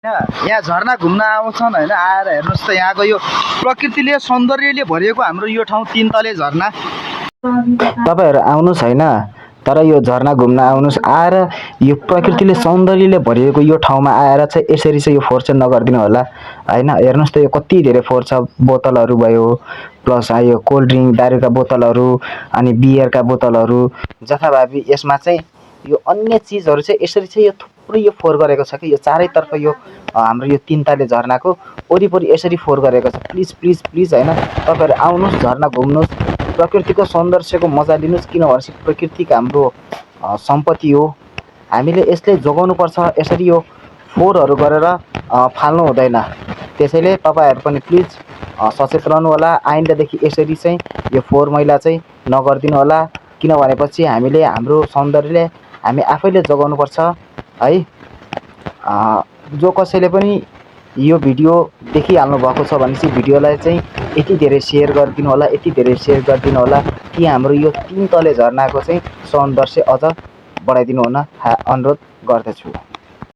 यहाँ झरना घुम्न आउँछन् होइन, आएर हेर्नुहोस् त यहाँको यो प्रकृतिले सौन्दर्यले भरिएको हाम्रो यो ठाउँ 3 तले झरना। तपाईँहरू आउनुहोस् होइन, तर यो झरना घुम्न आउनुहोस्, आएर यो प्रकृतिले सौन्दर्यले भरिएको यो ठाउँमा आएर चाहिँ यसरी चाहिँ यो फोहोर चाहिँ नगरिदिनु होला होइन। हेर्नुहोस् त यो कति धेरै फोहोर छ, बोतलहरू भयो, प्लस यो कोल्ड ड्रिङ्क दारूका बोतलहरू अनि बियरका बोतलहरू जथाभावी। यसमा चाहिँ यो अन्य चिजहरू चाहिँ यसरी चाहिँ यो थुप्रै यो फोहोर गरेको छ कि यो चारैतर्फ यो हाम्रो यो 3 तले झरनाको वरिपरि यसरी फोहोर गरेको छ। प्लिज प्लिज प्लिज होइन, तपाईँहरू आउनुहोस्, झरना घुम्नुहोस्, प्रकृतिको सौन्दर्यको मजा लिनुहोस्, किनभने प्रकृति हाम्रो सम्पत्ति हो, हामीले यसले जोगाउनुपर्छ। यसरी यो फोहोरहरू गरेर फाल्नु हुँदैन। त्यसैले तपाईँहरू पनि प्लिज सचेत रहनु होला, आइन्दादेखि यसरी चाहिँ यो फोहोर मैला चाहिँ नगरिदिनु होला, किनभनेपछि हामीले हाम्रो सौन्दर्यले हामी आफैले जोगाउनुपर्छ है। जो कसैले पनि यो भिडियो देखिहाल्नु भएको छ भने चाहिँ भिडियोलाई चाहिँ यति धेरै सेयर गरिदिनु होला, यति धेरै सेयर गरिदिनु होला कि हाम्रो यो 3 तले झरनाको चाहिँ सौन्दर्य अझ बढाइदिनु हुन अनुरोध गर्दछु।